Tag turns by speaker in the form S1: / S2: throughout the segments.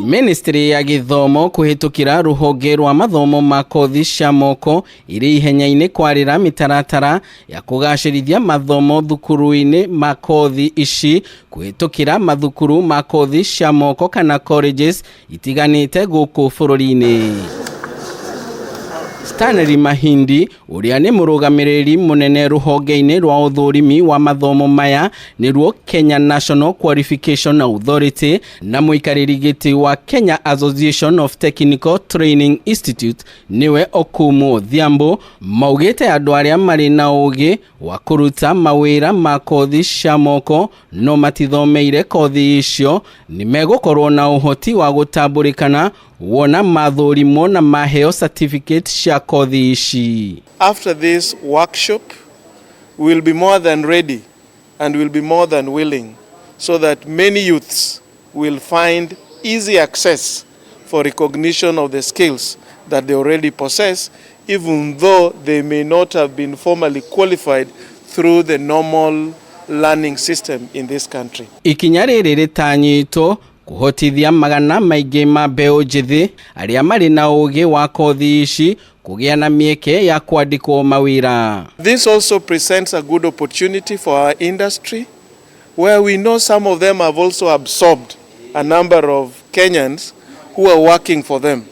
S1: Ministry ya gĩthomo kũhĩtũkĩra rũhonge rwa mathomo ma kothi cia moko ĩrĩ ihenya-inĩ kwarĩra mĩtaratara ya kũgacĩrithia mathomo thukuru-inĩ ma kothi ici kũhĩtũkĩra mathukuru ma kothi cia moko kana colleges itiganĩte gũkũ bũrũri-inĩ. Stanley Mahindi ũrĩa nĩ mũrũgamĩrĩri mũnene rũhonge-inĩ rwa ũthũrimi wa mathomo maya nĩruo Kenya National Qualification Authority na mũikarĩri gĩtĩ wa Kenya Association of Technical Training Institute nĩwe Okumu Odhiambo maugĩte andũ arĩa marĩ na ũgĩ wa kũruta mawĩra ma kothi cia moko no matithomeire kothi icio nĩ megũkorwo na ũhoti wa gũtambũrĩkana wona mathũrimwo na maheo certificate cia kothi ici.
S2: After this workshop, we will be more than ready and will be more than willing so that many youths will find easy access for recognition of the skills that they already possess, even though they may not have been formally qualified through the normal learning system in this country.
S1: Ikinya rĩrĩ rĩtanyĩtwo kũhotithia magana maingĩ ma mbeũ njĩthĩ arĩa marĩ na ũgĩ wa kothi ici kũgĩa na mĩeke ya kwandĩkwo mawĩra.
S2: This also presents a good opportunity for our industry, where we know some of them have also absorbed a number of Kenyans who are working for them.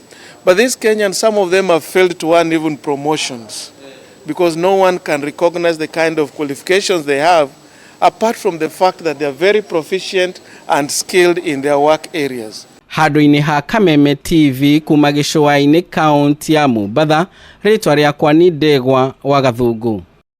S2: But these Kenyans, some of them have failed to earn even promotions because no one can recognize the kind of qualifications they have, apart from the fact that they are very proficient and skilled in their work areas.
S1: Handũ-inĩ ha Kameme TV kuma gĩcũa-inĩ kaunti ya Mombatha, rĩtwa rĩakwa ni Ndegwa wa Gathungu.